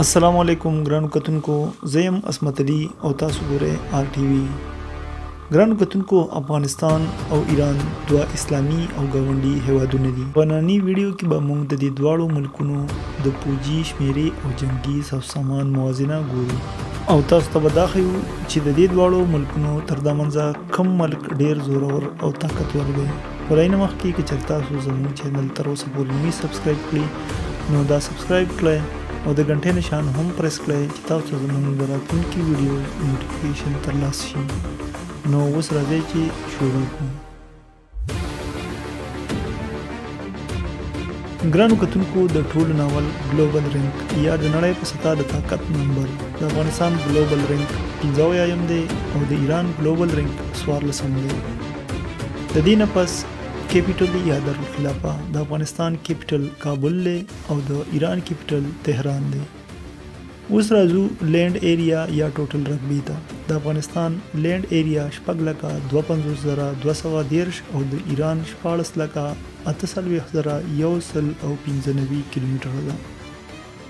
السلام علیکم ګرانو کتونکو، زه یم عصمت علي او تاسو ګورئ آر ټي وي. ګرانو کتونکو، افغانستان او ایران دوه اسلامي او ګاونډي هیوادونه دي. په نننۍ ویډیو کې به موږ د دې دواړو ملکونو د پوجي شمیرې او جنګي ساز سامان موازنه ګورو او تاسو ته به دا ښیو چې د دې دواړو ملکونو تر دمنځه کوم ملک ډیر زورور او طاقتور دی. خو له نه مخکې که چېرې تاسو زموږ چینل تر اوسه پورې نه وي سبسکرایب کړي، نو دا سبسکرایب کړئ او د ګنټې نشان هم پریس کړئ چې تاسو ته زموږ د راتلونکي ویډیو نوټیفیکیشن ترلاسه شي. نو اوس راځئ چې شروع کړو. ګرانو کتونکو، د ټولو نه اول ګلوبل رینک یا د نړۍ په سطح د طاقت نمبر. د افغانستان ګلوبل رینک 75 دی او د ایران ګلوبل رینک 14 دی. د دې نه پس کیپټل یا دارالخلافه، د افغانستان کیپټل کابل دی او د ایران کیپټل تهران دی. اوس راځو لینډ ایریا یا ټوټل رقبې ته. د افغانستان لینډ ایریا 6,52,230 او د ایران 16,48,195 کیلومتره ده.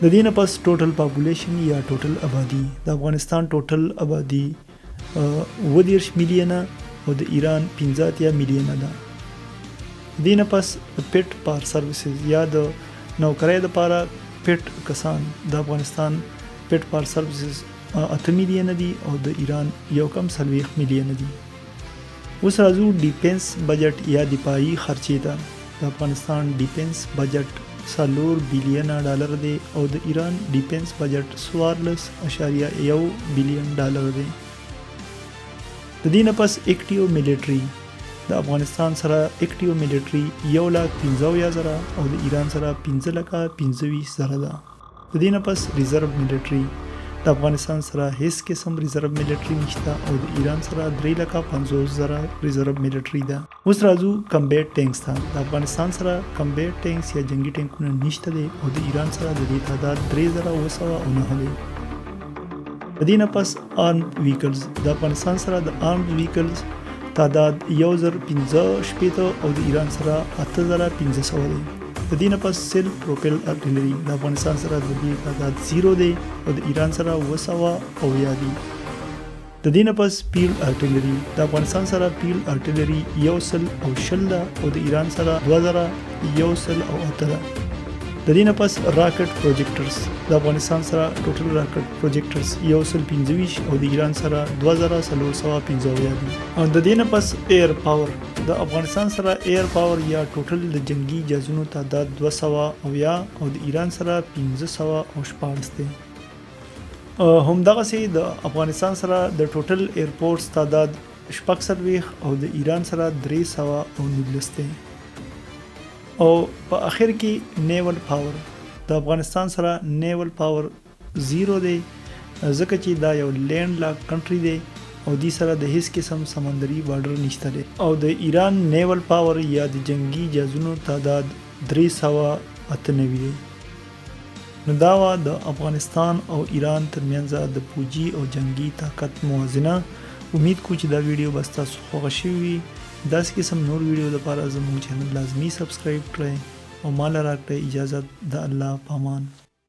د دې نه پس ټوټل پاپولیشن یا ټوټل آبادی. د افغانستان ټوټل آبادی 37 میلیونه او د ایران 85 میلیونه ده. دې نه پس فټ فار سرویسز یا د نوکرۍ لپاره فټ کسان، د افغانستان فټ فار سرویسز 8 میلیونه دي او د ایران یو کم 40 میلیونه دي. اوس راځو ډیفنس بجټ یا دفاعي خرچې ته. د افغانستان ډیفنس بجټ 4 بیلین ډالر دی او د ایران ډیفنس بجټ 14.1 بیلین ډالر دی. د دې نه پس اکټیو ملټري، د افغانستان سره اکټیو ملټري 1,75,000 او د ایران سره 5,25,000 ده. د دې نه پس ریزرو ملټري، د افغانستان سره هیڅ قسم ریزرو ملټري نشته او د ایران سره 3,50,000 ریزرو ملټري ده. اوس راځو کمبیټ ټینکس ته. د افغانستان سره کمبیټ ټینکس یا جنگي ټانکونه نشته دی او د ایران سره د دې تعداد 3709 دی. د دې نه پس آرم ویکلز، د افغانستان سره د آرم ویکلز تعداد 1065 او د ایران سره 8500 دی. د دې نه پس سیلف پروپیل ارټلري، د افغانستان سره د دې تعداد 0 دی او د ایران سره 770 دی. د دې نه پس فیلډ ارټلري، د افغانستان سره فیلډ ارټلري 120 ده او د ایران سره 2108 ده. د دې نه پس راکټ پروجیکټرز، د افغانستان سره ټوټل راکټ پروجیکټرز 125 او د ایران سره 2475 دي. او د دې نه پس ایر پاور، د افغانستان سره ایر پاور یا ټوټل د جنگي جهازونو تعداد 270 او د ایران سره 516 دی. همدغسې د افغانستان سره د ټوټل ایرپورټس تعداد 46 او د ایران سره 319 دی. او په اخر کې نیول پاور، د افغانستان سره نیول پاور 0 دی، ځکه چې دا یو لینډ لاک کنټری دی او دی سره د هیڅ قسم سمندري بارډر نشته دی. او د ایران نیول پاور یا د جنگي جهازونو تعداد 398 دی. نو دا وه د افغانستان او ایران ترمنځ د پوجي او جنگي طاقت موازنه. امید کو چې دا ویډیو به ستاسو خوښه شوې وي. داسې قسم نور ویډیو لپاره زموږ چینل لازمي سبسکرایب کړئ او مال راکړئ اجازت. د الله پامان.